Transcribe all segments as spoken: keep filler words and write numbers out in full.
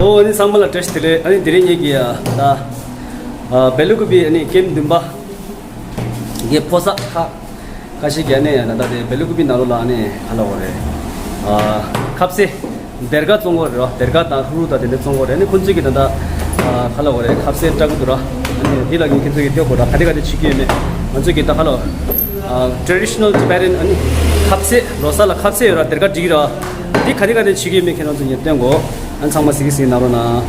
ཨོ་ཨ་ནི་ཚང་མ་ལ་བཀྲ་ཤིས་བདེ་ལེགས། ཨ་ནི་དེ་རིང་ངེད་ཀྱི་ཨ་ད་ཨ་བེ་ལུ་ཀུ་པི་ཨ་ནི་ཀེམ་བདུན་པ་གི་ཕོ་གསར་ཁག་ཁ་ཤས་ཀྱིས་ཨ་ནི་ད་ལྟ་དེ་བེ་ལུ་ཀུ་པི་ནང་ལོགས་ལ་ཨ་ནི་ག་ལབ་དགོས་རེད། ཨ་ཁ་ཟས་སྡེར་ཁ་བཙོང་གི་རེད་བ། སྡེར་ཁ་དང་ཧུ་རུ་དང་དེ་འདྲ་བཙོང་གི་རེད། ཨ་ནི་ཁོང་ཚོས་ཀྱིས་ད་ལྟ་ཨ་ག་ལབ་དགོས་རེད། ཁ་ཟས་སྤྲད་གི་འདུག་ར། ཨ་ནི་དེ་ལ་ངས་ཁྱེད་ཚོ་གི་སྟོན་དགོས་ར། ག་དེ་ག་དེ་བྱེད་ཀྱི་ཡོད་མེད། ང་ཚོས་ཀྱིས་ད་ག་ལབ་ཨ་traditional Tibetan ཨ་ནི་ཁ་ཟས་ལོ་གསར་ལ་ཁ་ཟས་ཡོད་ར། སྡེར་ཁ་སྒྲིག་ར། འདི་ག་དེ་ག་དེ་བྱེད་ཀྱི་ཡོད་མེད་ཁྱེད་རང་ཚོ་ངས་སྟོན་དགོས། ཨ་ཚང་མ་གཟིགས་གཟིགས་གནང་རོགས་གནང་།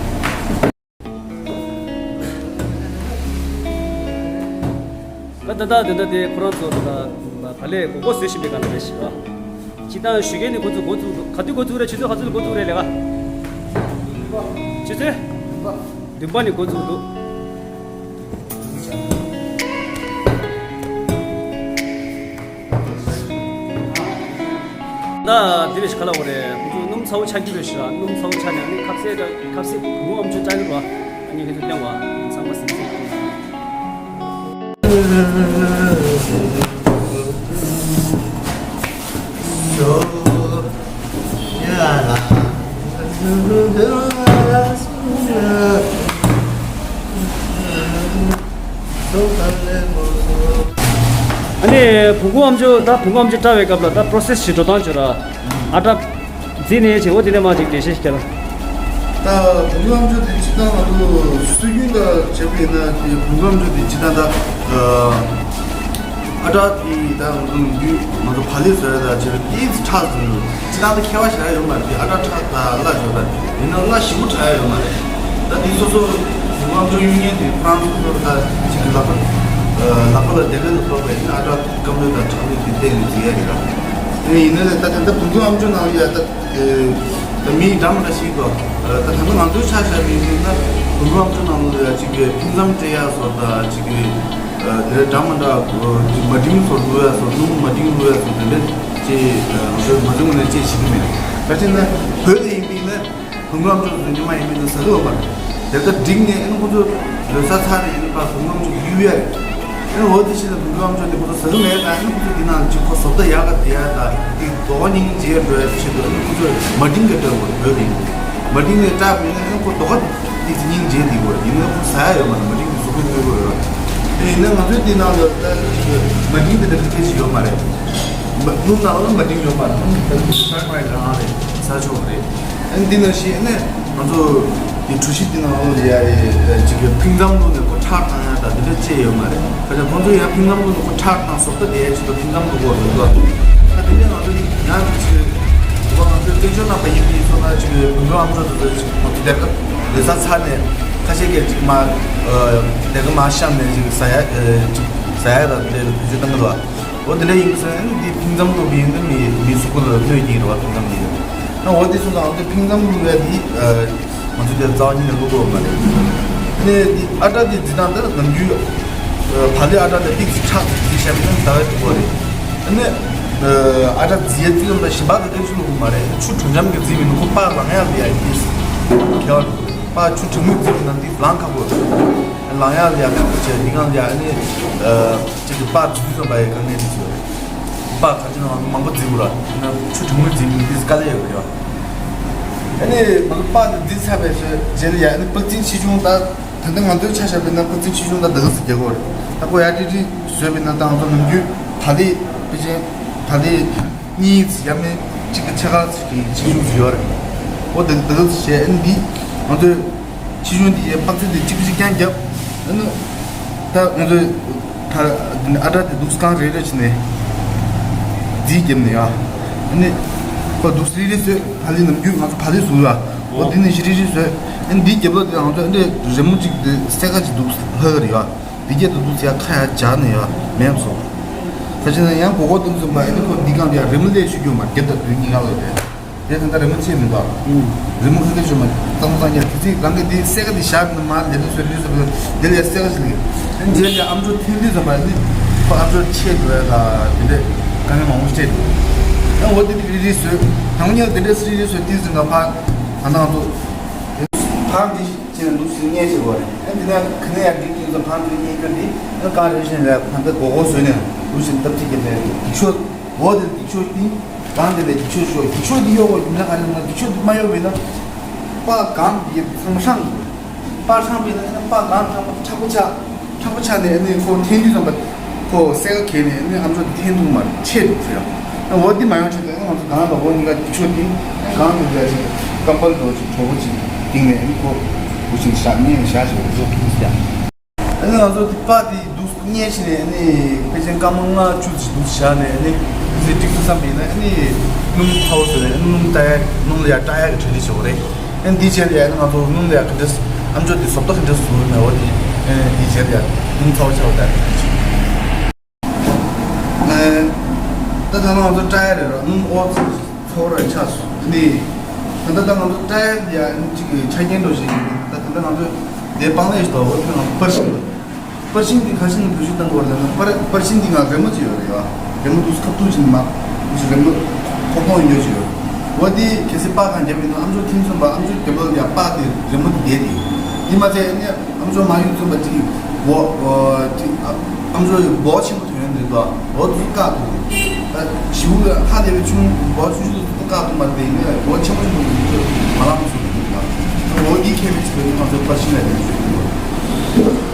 ད་ད་ད་ད་དེ་ཁོ་རང་ཚོ་ད་ད་ལས་མགོ་སྐོར་བཟོ་བཞིན་པའི་སྒང་ལ་རེད་ཤག་ར། སྤྱིར་བཏང་ཞོགས་ཀས་ནས་འགོ་ཚུགས། འགོ་ཚུགས་འདུག་ག་དུས་འགོ་ཚུགས་རེད། ཆུ་ཚོད་ག་ཚོད་ལ་འགོ་ཚུགས་རེད་ལས་ཀ། ཆུ་ཚོད་བདུན་པ་ནས་འགོ་ཚུགས་འདུག་ད་འདི་རེད་ཤག་ག་ལབ་དགོས་རེད། ཁོ་ཚོ་སྣུམ་ཚ་བོ་ཆགས་ཀྱི་རེད་ཤག་ར། སྣུམ་ཚ་བོ་ཆགས་ནས་ཨ་ནི་ཁ་ཟས་འདྲ་ཁ་ཟས་བུ་མོ་ཨམ་ཅོག་བཀྲ་གི་རེད་བ། ཨ་ནི་ཁྱེད་ཚོ་སྟོན་བ། ཚང་མ་གཟིགས་གཟིགས། ཨ་ནི་བུ་མོ་ཨམ་ཅོག་ད་བུ་མོ་ཨམ་ཅོག་བཀྲ་བའི་སྐབས་ལ་ད་process་ཞིག་འགྲོ་སྟངས་བྱོས་ར། ཨ་ད་རྫི་ནས་བྱེད་འོ་དེ་ནས་མ་ཅིག་འགྲེལ་བཤད་ཞིག་རྒྱབ། ད་བུ་མོ་ཨམ་ཅོག་དེ་སྤྱིར་བཏང་ང་ཚོ་སྲོལ་རྒྱུན་ལ་བྱས་པ་ཡིན་ན་དེ་བུ་མོ་ཨམ་ཅོག་དེ་སྤྱིར་བཏང་ད་ཨ་སྒྲ་དེ་ད་ང་ཚོ་ནམ་རྒྱུན་ང་ཚོ་བག་ལེབ་བཟོ་ཡ་ད་བྱས་པ་དེ་ཁྲག་འཛིན་འདུག་སྤྱིར་བཏང་ད་ཁྱད་པར་ཞེ་དྲག་ཡོད་མ་རེད། དེ་སྒྲ་ཁྲག་ད་སླ་ཤོས་ད་ཡིན་ན་སླ་ཞེ་པོ་དྲག་ཡ་ཡོད་མ་རེད། ད་དེ་སོ་སོ་བུ་མོ་ཨམ་ཅོག་གཡུག་མཁན་དེ་ཁོ་རང་སོ་སོ་ད་ཅིག་གི་ལག་པ་ལག་པ་ལ་བདེ་བླག་ཏུ་ཕོག་པ་ཡིན་ན་སྒྲ་སྐམ་པོ་དང་ཁྲག་མེད་དེ་བལྟས་ནས་འཛིན་ཡ་རེད་ད། དེ་ཡིན་ན་ད་ད་ད་བུ་མོ་ཨམ་ཅོག་ནང་ཡ་ད། ད་མི་འདྲ་མི་འདྲ་ཞིག་འདུག་ད་ད་ལྟ་ང་ཚོའི་ཆ་བཞག་པ་ཡིན་ན་བུམ་པ་ཨམ་ཅོག་ནང་ལ་ཡ་གཅིག་གི་ཕུང་མཚམས་སྤྲད་ཡ་སོགས་དང་གཅིག་གི་དེ་འདྲ་མི་འདྲ་མ་འགྲིག་སོགས་བླུག་ཡ་སོགས་སྣུམ་མ་འགྲིག་བླུག་ཡ་སོགས་དེ་འདྲ་ཅིག་ང་ཚོའི་ང་ཚོའི་ངོས་ནས་ཅིག་བྱེད་ཀྱི་མེད། ད་ཅི་ན་བོད་ལ་ཡིན་པ་ཡིན་ན་བུམ་པ་ཨམ་ཅོག་ཚོ་ཉི་མ་ཡིན་མིན་ན་ཟ་གི་ཡོད་མ་རེད། དེ་ལྟར་འགྲིག་ནས་ཨ་ནི་ཁོ་ཚོ་ལོ་གསར་ཚར་ནས་ཡིན་པ་བུམ་པ་ཨམ་ཅོག་གཡུག་ཡ་རེད། ཨ་ནི་འོ་དེ་བཞིན་དུ་བུམ་པ་ཨམ་ཅོག་དེ་ཁོ་ཚོ་ཟ་གི་མེད་ཙང་ཨ་ནི་ཁོ་ཚོ་དེ་ནང་ཅིག་ཁོ་བཟོ་ལྟ་ཡག་ག་དེ་ཡ་ད་དེ་རྡོག་སྙིང་རྗེ་འགྲོ་ཡ་དེ་ཆེད་དུ་ཨ་ནི་ཁོ་ཚོས་མ་ཏིང་གི་སྤྲད་དགོས་རེད་བོད་དེ། མ་ཏིང་ནས་སྤྲད་པ་ཡིན་ན་ཨ་ནི་ཁོ་རྡོག་དེ་སྙིང་རྗེ་དེ་དགོས་རེད། ཡིན་ན་ཁོ་ཟ་ཡ་ཡོད་མ་རེད། མ་ཏིང་དེ་གཟུགས་པོ་གནོད་གི་རེད། དེ་ཡིན་ན་ང་ཚོའི་དེ་ནང་ལ་ད་ཅིག་མ་ཏིང་དེ་འདྲ་གི་སྐད་ཆ་ཡོད་མ་རེད། མ་སྣུམ་ནང་ལ་མ་ཏིང་ཡོད་མ་རེད། ཨ་ནི་ད་ཁོ་ཚོ་ས་ཁ་རང་རེད། ཟ་ཆོག་གི་རེད། ཨ་ནི་འདི་ནང་བཞིན་ཨ་ནི་ང་ཚོ་འདི་གྲུ་བཞི་འདི་ནང་ལོགས་ལ་ཡ་ཡི་ཅིག་གི་ཕུང་མཚམས་བླུགས་ནས་ཁོ་ཁྲག་བཏང་ཡ་ད་འདི་འདྲ་ཅིག་ཡོད་མ་རེད། ཁ་ཅིག་ཁོང་ཚོ་ཡ་ཕུང་མཚམས་བླུགས་ནས་ཁོ་ཁྲག་བཏང་བཟོ་ལྟ་དེ་ཡ་ཅིག་ཏུ་ཕུང་མཚམས་བླུགས་དགོས་རེད་འདུག་ད་འདི་ནས་ང་ཚོ་ཡང་ཅིག་འོ་ང་ཚོའི་དཔལ་འབྱོར་ནང་པ་ཡིན་པའི་ཚོ་ན་ཅིག་ཕུང་མཚམས་བླུགས་ཚོ་ཅིག་ཁོང་ཚོ་སྡེར་ཁ་ལས་ས་ཚར་ནས་ཁ་ཤས་ཀྱིས་ཅིག་མ་སྡེར་ཁ་མ་བཤམས་ནས་ཅིག་ཟ་ཡ་ཅིག་ཟ་ཡ་ད་འདི་འདྲ་བེད་སྤྱོད་གཏང་གི་འདུག་འོ་དེ་འདྲ་ཡིན་ཙང་འདི་ཕུང་མཚམས་བླུགས་པ་ཡིན་ན་མི་མི་གཟུགས་པོ་ལ་གནོད་ཀྱི་རེད་བ། ཕུང་མཚམས་འདི་ཡིན་ན་འོ་དེ་སོང་ཙང་འདི་ཕུང་མཚམས་བླུགས་ཡ་འདི་ང་ཚོ་དེ་རྩ་བ་ཉིད་ནས་བླུགས་དགོས་མ་རེད། ཨ་ནི་འདི་ཨ་སྒྲ་འདི་འཛིན་སྟངས་འདི་ནམ་རྒྱུན་བག་ལེབ་ཨ་སྒྲ་འདི་ཏིག་ཙི་ཁྲག་ཙི་བཞག་པ་ཡིན་ན་ཟླ་བའི་དུས་འགོ་རེད། ཨ་ནི་ཨ་སྒྲ་འཛིན་ཡ་ཙི་ཙམ་ཞིམ་པ་ག་གེ་ཞིག་བླུགས་དགོས་མ་རེད། ཆུ་དྲོན་འཇམ་གྱི་འཛིན་མིན་ནོ་ཁོ་པགས་ལངས་ཡ་ལ་ཡ་ཡིན་ཏིག་ཙི་ཁྱད་པར་འདུག་པགས་ཆུ་དྲོན་མོ་འཛིན་པ་ན་འདི་ལངས་ཁག་པོ་རེད། ལངས་ཡག་ལ་ཡག་ཁག་པོ་བྱས་འདི་གང་ལ་ཡག་ཨ་ནི་ཅིག་གི་པགས་འཛུལ་ཙམ་པ་ཡི་དཀའ་ངལ་འདི་ཚོ་རེད། པགས་ག་ཅི་ན་མང་པོ་འཛུལ་དགོས་ར་ན་ཆུ་གྲང་མོ་འཛུལ་མི་འདི་དཀའ་ལས་ཡོད་རེད། ཨ་ནི་ང་ཚོ་པགས་འདི་འཛུལ་ཚར་བའི་རྗེས་ལ་ཡ་ཨ་ནི་པགས་འཛིན་ཆེ་ཆུང་ད་ད་ལྟ་ང་ཚོའི་ཆ་བཞག་པ་ཡིན་ན་པགས་འཛིན་ཆེ་ཆུང་ད་འདི་ག་ཙམ་རྒྱག་གི་རེད། ད་ཁོ་ཡ་ཏིག་ཏིག་བཟོས་པ་ཡིན་ན་ད་ང་ཚོ་ནམ་རྒྱུན་བག་ལེབ་པེ་ཅིན་བག་ལེབ། གཉིས་ཡ་མེད་གཅིག་གི་ཕྱེད་ཀ་ཅིག་གི་ཆེ་ཆུང་ཡོད་རེད། འོ་དེ་དེ་ག་ཚོད་བྱས་ཨ་ནི་འདི་ང་ཚོའི་ཆེ་ཆུང་འདི་ཡའི་པགས་ཚིལ་འདི་གཅིག་གཅིག་རྐྱང་རྒྱབ། ཨ་ནི་ད་ང་ཚོའི་ད་འདི་ནི་ཨ་སྒྲ་དེ་འདུག་སེ་གང་རེ་རེ་བྱས་ནས་འདི་རྒྱབ་ནས་ཡ། ཨ་ནི་ཁོ་འདུག་སེ་རེ་རེ་བཟོས། ད་ལི་ནམ་རྒྱུན་ང་ཚོ་ད་ལི་བཟོ་ལ་འོ་འདི་ནི་ཞིག་རེ་རེ་བཟོས། ཨ་ནི་འདི་རྒྱབ་ལོགས་དེ་ང་ཚོ་ཨ་ནི་རི་མོ་གཅིག་འདི་སེ་ག་ཅིག་འདུག་ལྷག་གི་རེད་ཡ། འདི་སྐད་དུ་འདུག་ཟེར་ཡ་ཁ་ཡ་སྦྱར་ནས་ཡ་མེད་སོང་། ད་ཅི་ན་ཡང་གོ་གོ་དུམ་ཙམ་པ་ཨ་ནི་ཁོ་འདི་གང་ཡ་རི་མོ་ལས་ཤུ་རྒྱུ་མ་རྒྱབ་ད་དུས་གཉིས་ཀ་ལ་རེད། དེ་ད་ལྟ་རི་མོ་ཆེ་མི་འདུག་ཨུམ། རི་མོ་ཁ་སྐད་ཤོད་མ་གཙང་མོ་གཙང་རྐྱང་དེ་ཚིག་རང་གི་འདི་སེ་ག་འདི་བཞག་ནི་མ་ལས་དུ་ཟེར་དུས་ཟེར་བ་འདི་ལས་སེ་ག་ཞིག་ལས་ཨ་ནི་རྗེས་ལ་ཨམ་ཅོག་འཐེན་དུས་ཙམ་པ་ཨ་ནི་པ་ ཨ་ཚོ་ཆེད་དུ་ཡ་ལ་དེ་འདྲས་དཀའ་ངལ་མང་པོ་སྤྲད་འདུག་ཡང་འོ་དེ་དེ་རི་རི་བཟོས། དང་ཉལ་དེ་འདྲས་རི་རི་བཟོས་དེ་ཟིན་ག་ཕར་ང་ནང་དུ་ཕར་འདི་ཅེས་ལུག་ཟིན་ཉལ་བྱེད་དགོས་རེད། ཨ་འདི་ན་ག་ནས་ཡར་འདི་ཀུན་ཚོ་ཕར་འདི་ཉལ་རྒྱུ་འདི་ཨ་གང་རེད་བཞིན་ལ་ཕར་འདི་སྒོར་སྒོར་བཟོས་ནས་ལུག་ཟིན་སྟབས་ཅིག་གི་ལས་འགྲིག་ཤོས། འོ་དེ་འགྲིག་ཤོས་འདི་གང་དེ་ལས་འགྲིག་ཤོས་ཤོས་འགྲིག་ཤོས་འདི་གཡོག་གོ་ཡིན་ན་ག་རེ་ན་འགྲིག་ཤོས་འདི་མ་གཡོག་བས་ན་པ་གང་འདི་ཚང་མ་ཧྲང་དགོས། པར་ཧྲང་པས་ན་པར་གང་ཧྲང་པ་མཁྲེགས་པོ་ཆགས། མཁྲེགས་པོ་ཆགས་ནས་ཨ་ནི་ཁོ་འཐེན་དུས་ཙམ་པ་ཁོ་སེ་ག་གས་ནས་ཨ་ནི་ཨམ་ཅོག་འདི་འཐེན་ཐུབ་མ་རེད། ཆད་འདུག་ཟེར་ཡང་འོ་འདི་མ་ཡོང་ཆེད་དུ་ཨ་ནི་ང་ཚོ་གང་ལ་འོ་གཉིས་ཀ་འདི་ཆོག་འདི་གང་དུ་འདྲ་ཞིག་ཀམ་པལ་འདྲ་ཞིག་གྲོགས་པོ་ཅིག་བཏིང་ནས་ཨ་ནི་ཁོ་འུ་ཅིག་བཞག་ངས་བཞག་ཞིག་འུ་ཚོ་ཐུག་ཟེར་ཡང་། ཨ་ནི་ང་ཚོ་འདི་པར་འདི་འདུག་སྙེ་ཞིག་ནས་ཨ་ནི་ཕལ་ཆེར་སྐར་མ་ལྔ་བཅུ་ཞིག་འདུག་བཞག་ནས་ཨ་ནི་ཟི་ཏིག་ཏུ་བསམ་པས་ན་ཨ་ནི་སྣུམ་ཚ་བོ་བཟོས་ནས་སྣུམ་བཏགས་ཡ་སྣུམ་ལ་ཡ་བཀྲ་ཡ་གི་གྲ་སྒྲིག་བྱེད་དགོས་རེད། ཨ་ནི་འདི་བྱས་ལ་ཡ་ང་ཚོ་སྣུམ་ལ་ཡ་ག་འདྲ་ཨམ་ཅོག་འདི་བཟོ་ལྟ་ག་འདྲ་བཟོ་ན་འོ་དེ་ཨ་ནི་འདི་བྱས་ལ་ཡ་སྣུམ་ཚ་བོ་ཆ་བོ་བཏགས་ནས་འདི་བྱས། ད་ད་ང་ཚོ་བཀྲ་ཡ་རེད་ར་སྣུམ་ཨོ་ཚོ་ར་ཆགས་སོང་ནི། ད་ད་ང་ཚོ་བཀྲ་ཡ་ཡ་ཅིག་ཆ་རྐྱེན་འགྲོ་ཞིག་ད་ད་ང་ཚོ་དེ་སྤང་ལེ་ཞིག་ཏོ་འོ་དེ་ང་ཚོ་པར་ཤིང་པར་ཤིང་འདི་ཁ་ཤིང་བེད་སྤྱོད་གཏང་དགོས་ལ་ན་པར་པར་ཤིང་འདི་ང་རི་མོ་ཅིག་ཡོད་རེད་ཡ། རི་མོ་འདུག་ཁ་ཐུག་ཅིག་མ་འདུག་རི་མོ་ཁོག་ཁོག་ཡོད་ཅིག་ཡོད། འོ་དེ་གལ་སྲིད་པར་གང་རྒྱབ་ཡིན་ན་ཨམ་ཅོག་ཐིམ་སོང་པ་ཨམ་ཅོག་རྒྱབ་ལ་ཡ་པར་དེ་རི་མོ་དེ་བསྡད་དེ་ཡིན་མ་ཚད་ཨ་ནི་ཨམ་ཅོག་མ་ཡུག་ཚུན་པ་ཅིག་འོ་ཨོ་ཅིག་ཨམ་ཅོག་འབོག་ཆེན་པོ་ཐོན་ཡོང་དུས་ད་འོ་དུ་བཀག་ཐུབ། ད་ཞིའུ་ལ་ཧ་ལས་པའི་ཆུང་འབོག་ཆུང་ཆུང་དུ་བཀག་ཐུབ་མ་རེད་དེ་ཡིན་ན་འོ་ཆེན་པོ་ཆེན་པོ་དུ་མ་ལངས་སུ་འོ་དེ་ཁེ་མེད་ཆེ་བའི་ང་ཚོའི་པར་ཤིང་ལ་ཡོད་ཆོག་གི་འདུག་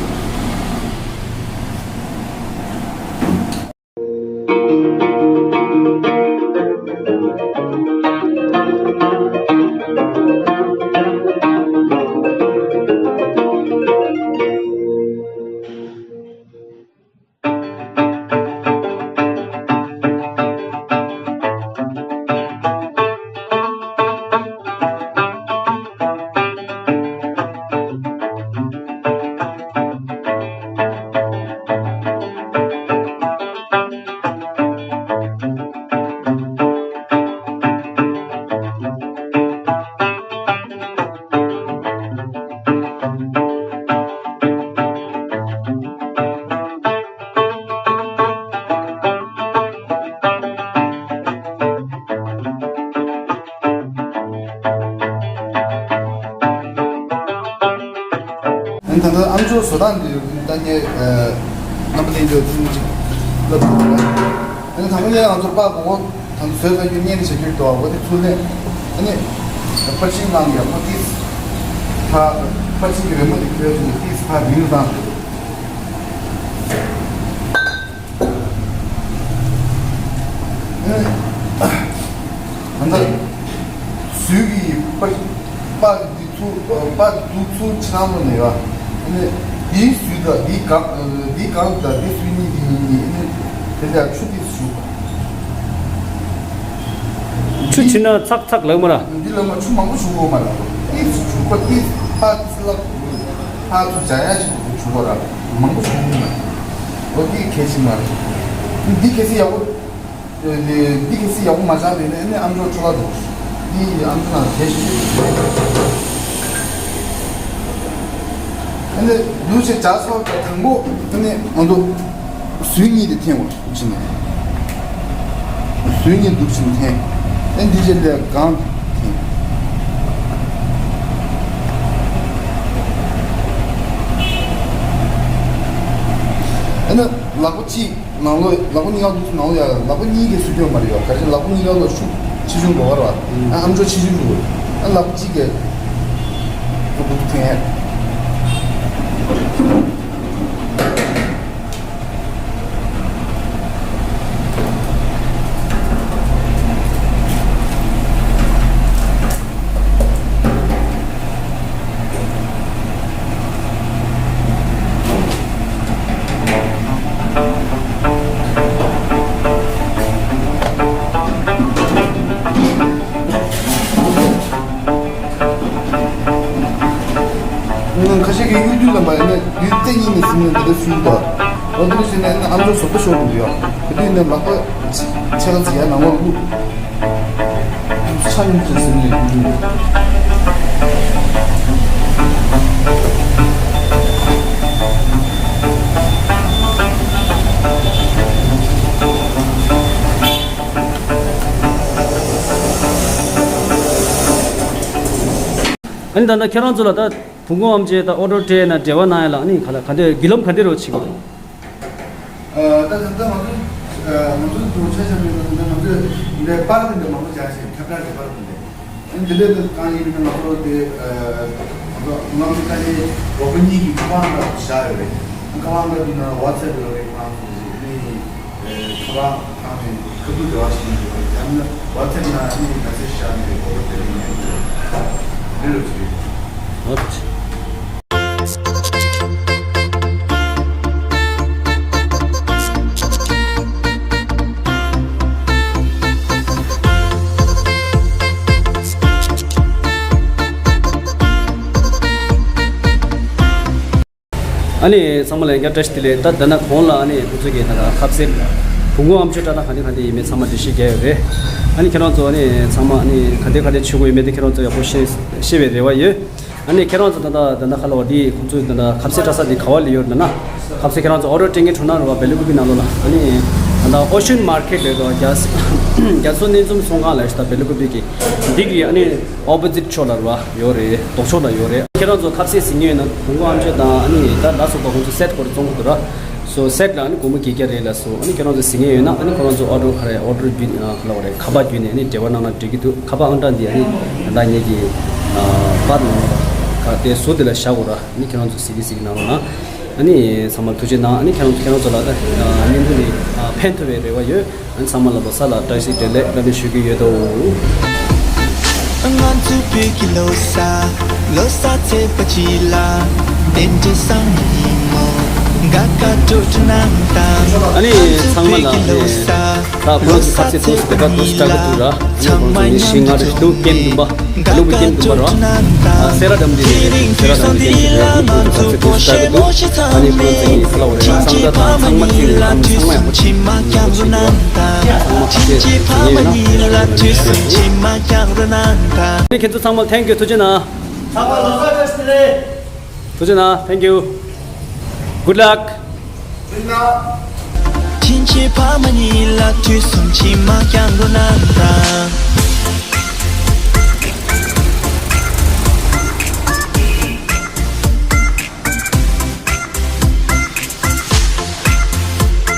ཨ་ནི་ད་ལྟ་ཨམ་ཅོག་བཟོ་སྟངས་འདི་ད་ངས་རྣམ་པ་ལྷན་རྒྱས་ཚོ་ཅིག་ལབ་དགོས་རེད། ཨ་ནི་དང་པོ་ནས་ང་ཚོར་པར་གོང་འོག་དང་བཟོས་ཚར་རྒྱུ་བརྙན་ནས་བྱ་རྒྱུ་འདུག་འོ་དེ་ཚུར་ལེན། ཨ་ནི་པར་ཤིང་ནང་ཡག་པོ་ཏིས་ཕ་པར་ཤིང་གི་རི་མོ་དེ་ཁྱོད་ཚོ་ནས་ཏིས་ཕ་རིང་བཏང་དགོས། ཨ་ནི་ད་ལྟ་ཟུར་གྱི་པར་པར་འདི་ཚུར་པར་འདི་ཚུར་ཕྱི་ནང་ལོགས་ནས་ཡོད། ཨ་ནི་འདིའི་ཟུར་དང་འདིའི་སྒང་འདིའི་སྒང་དང་འདི་ཟུར་གཉིས་འདི་གཉིས་གཉིས་ཨ་ནི་དེ་ལ་ཆུ་ཏིས་ཞུགས། ཆུ་ཆུ་ཕྱིན་ན་ཚག་ཚག་ལངས་མ་ར། འདི་ལ་མ་ཆུ་མང་པོ་ཞུགས་དགོས་མ་ར། ཏིས་ཞུགས་པ་ཏིས་ཕ་ཏིས་ལ་ཕ་ཚུར་འཇག་ཡ་ཞིག་ཞུགས་དགོས་ར། མང་པོ་ཞུགས་དགོས་མ་ར། འོ་དེ་གལ་ཆེན་མ་རེད། འདི་གལ་སྲིད་ཡག་པོ། འདི་གལ་སྲིད་ཡག་པོ་མ་ཆགས་པས་ན་ཨ་ནི་ཨམ་ཅོག་འཕྲོ་བརླག་འགྲོ། འདི་ཨམ་ཅོག་ནང་བསྡད་ཤིག་ཨ་ནི་འདུག་ཅེས་བྱ་ཚོགས་དང་དང་པོ་ཨ་ནི་ང་ཚོ་ཟུར་གཉིས་དེ་འཐེན་འོང་ཕྱིན་ནས། ཟུར་གཉིས་འདུག་ཕྱིན་འཐེན། ཨ་ནི་འདི་རྗེས་ལས་གང་འཐེན། ཨ་ནི་ལག་པ་གཅིག་ནང་ལོགས་ལག་པ་གཉིས་ཀ་འདུག་ནང་ལོགས་ཡ་ལག་པ་གཉིས་ཀས་སུ་སྐྱོན་མ་རེད་ཡ། ག་རེ་ལག་པ་གཉིས་ཀ་ལོགས་ཤུགས་ཆེ་ཆུང་འགྲོ་བ་རེད་བ། ཨ་ཨམ་ཅོག་ཆེ་ཆུང་འགྲོ་བ། ཨ་ལག་པ་གཅིག་གས་སུ་འདུག་འཐེན། ཁ་ཤས་ཀྱིས་གཡུག་དུས་ལ་མ་ཡིན་ན་ཡུལ་ཏེ་གཉིས་ནས་ཟིན་ནས་འདི་འདྲ་སུན་དང་། འོ་འདི་འདྲ་བྱས་ནས་ཨམ་ཅོག་བཟོ་ལྟ་ཤོར་འདུག་ཡ། དེ་དུས་ནས་ལག་པ་ཕྱེད་ཀ་ཙམ་ཡར་ནང་ལོགས་བླུགས། ཆ་ཉུང་ཙམ་ཟིན་ནས་འདུག། ཨ་ནི་ད་ལྟ་ཁྱེད་རང་ཚོ་ལ་ད་བུ་མགོ་ཨམ་ཅོག་ད་ཨོ་ཌར་སྤྲད་ན་འབྲེལ་བ་གནང་ཡ་ལ་ཨ་ནི་ག་ལ་ག་འདྲ་བརྒྱུད་ལམ་ག་འདྲ་རོ་བྱེད་དགོས་རེད། ཨ་ད་ད་ལྟ་ང་ཚོ་ཨ་ང་ཚོ་དུ་ཆ་ཆ་མེད་ན་ད་ང་ཚོ་འདི་པར་འདི་མང་པོ་བྱ་ཞིང་ཁྱབ་བསྒྲགས་ཀྱི་པར་འདི། ཨ་ནི་དེ་ལས་ད་གང་ཡིན་ན་ང་ཚོ་དེ་ཨ་ང་ཚོ་ང་ཚོ་ད་ནི་རོགས་པ་གཉིས་ཀྱི་ཁ་པར་འདྲ་བཞག་ཡོད་རེད། ཁ་པར་འདྲ་འདི་ན་ཝ་ཚེབ་ཡོད་རེད། ཁོ་རང་ཚོ་ནི་ཁ་པར་ཁང་ནས་ཁ་ཐུག་འབྲེལ་བ་ཞིག་ཡོད་རེད། ཡང་ན་ཝ་ཚེབ་ན་ནི་མེ་སེཇ་བཞག་ནས་ཨོ་ཌར་སྤྲད་ཡོང་ཡོད་རེད། འདི་རུ་ཅིག་རེད། ཨོ་ཁེ། ཨ་ནི་ཚང་མ་ལ་ཡང་བསྐྱར་བཀྲ་ཤིས་བདེ་ལེགས། ད་ད་ན་གོང་ལ་ཨ་ནི་ཁོང་ཚོ་གི་ད་ལྟ་ཁ་ཟས་བུ་མགོ་ཨམ་ཅོག་སྤྲད་ན་ག་འདྲ་ག་འདྲ་ཡིན་མིན་ཚང་མ་འགྲེལ་བཤད་རྒྱག་ཡོད་རེད། ཨ་ནི་ཁྱེད་རང་ཚོ་ཨ་ནི་ཚང་མ་ཨ་ནི་ག་འདྲ་ག་འདྲ་བྱེད་དགོས་ཡོད་མེད་དེ་ཁྱེད་རང་ཚོ་ཡག་པོ་ཤེས་ཤེས་པའི་རེ་བ་ཡོད། ཨ་ནི་ཁྱེད་རང་ཚོ་ད་ལྟ་ད་ལྟ་ཁ་ལ་བ་འདི་ཁོང་ཚོའི་ད་ལྟ་ཁ་ཟས་སྤྲད་ས་འདི་ག་བ་ལ་ཡོད་ན་ན། ཁ་ཟས་ཁྱེད་རང་ཚོ་ཨོ་ཌར་སྤྲད་མཁན་བྱུང་ན་རེད་བ། སྦེལ་ཀོབ་ནང་ལོགས་ལ་ཨ་ནི་ད་ལྟ་ཨོ་ཤན་མར་ཀེཊ་རེད་དོ། རྒྱལ་རྒྱལ་སོ་གནས་འཛོམས་ཚོང་ཁང་ལ་ཡོད་ད་སྦེལ་ཀོབ་གི་འདི་གི་ཨ་ནི་ཨོ་པོ་ཟིཊ་ཕྱོགས་ལ་རེད་བ། ཡོད་རེད། ལྡོག་ཕྱོགས་ལ་ཡོད་རེད། ཁྱེད་རང་ཚོ་ཁ་ཟས་ཟིན་ངེས་ཡོད་ན་བུ་མགོ་ཨམ་ཅོག་དང་ཨ་ནི་ད་ལ་སོགས་པ་ཁོང་ཚོ་སེཊ་སྐོར་བཙོང་གི་འདུག་ར། སོ་སེཊ་ལ་ཨ་ནི་སྒོར་མོ་བརྒྱད་བརྒྱ་རེད་ལ་སོ། ཨ་ནི་ཁྱེད་རང་ཚོ་ཟིན་ངེས་ཡོད་ན་ཨ་ནི་ཁོ་རང་ཚོ་ཨོ་ཌར་ག་རེ་ཨོ་ཌར་བརྒྱུད་ཨ་ལ་བ་རེད། ཁ་པར་བརྒྱུད་ནས་ཨ་ནི་འབྲེལ་བ་གནང་ན་འགྲིག་གི་འདུག་ཁ་པར་ཨང་གྲངས་འདི་ཨ་ནི་ད་ལྟ་ངེད་ཀྱི་པར་ནང་ལ་ག་དེ་བཟོ་དེ་ལ་བཞག་དགོས་ར། ཨ་ནི་ཁྱེད་རང་ཚོ་གཟིགས་གི་གཟིགས་གནང་རོགས་གནང་། ཨ་ནི་ཚང་མར་ཐུགས་རྗེ་གནང་། ཨ་ནི་ཁྱེད་རང་ཁྱེད་རང་ཚོ་ལ་ད་བརྙན་ཐུང་འདི་ཕན་ཐོགས་པའི་རེ་བ་ཡོད། ཨ་ནི་ཚང་མ་ལ་ལོ་གསར་ལ་བཀྲ་ཤིས་བདེ་ལེགས་བཀྲ་ཤིས་ཞུ་གི་ཡོད་དོ། ང་ཚོ་བོད་ཀྱི་ལོ་གསར། ལོ་གསར་ཚེས་པ་གཅིག་ལ། དེ་འདྲའི་བསམ་ཡིན་མོ། དགའ་དགའ་སྤྲོ་སྤྲོ་གནང་དང་། ཨ་ནི་ཚང་མ་ལ་ཨ་ནི་ད་ཁོ་རང་ཚོ་ཁ་ཟས་ཐུགས་སུ་དེ་ག་ཐུགས་སུ་དྲག་གི་འདུག་ར། ཨ་ནི་ཁོ་རང་ཚོ་ནི་ཤིང་མངར་རེད་འདུག་སྐྱེམས་འདུག་པ། ལུག་པ་སྐྱེམས་འདུག་པ་ར། ཨ་སེ་ར་འགྲམ་འདི་རེད། སེ་ར་འགྲམ་འདི་སྐྱེམས་འདུག་ར། ཨ་ནི་ཁོ་རང་ཚོ་ཁ་ཟས་ཐུགས་སུ་དྲག་གི་འདུག་ཨ་ནི་ཁོ་རང་ཚོ་ནི་ཁ་ལ་བ་རེད། ཚང་མ་ཚང་མ་ཚིག་རེད། ཚང་མ་ཚང་མ་ཡག་པོ་ཞིག་འདུག་ར། ཚང་མ་ཁ་ཟས་ཟ་ཉེ་ཡོད་ན། ཨ་ནི་ཁྱེད་ཚོ་ཚང་མ་thank you ཐུགས་རྗེ་གནང་། ཚང་མ་ལོ་གསར་བཀྲ་ཤིས་བདེ་ལེགས། ཐུགས་རྗེ་གནང་། Thank you. Good luck. Good luck.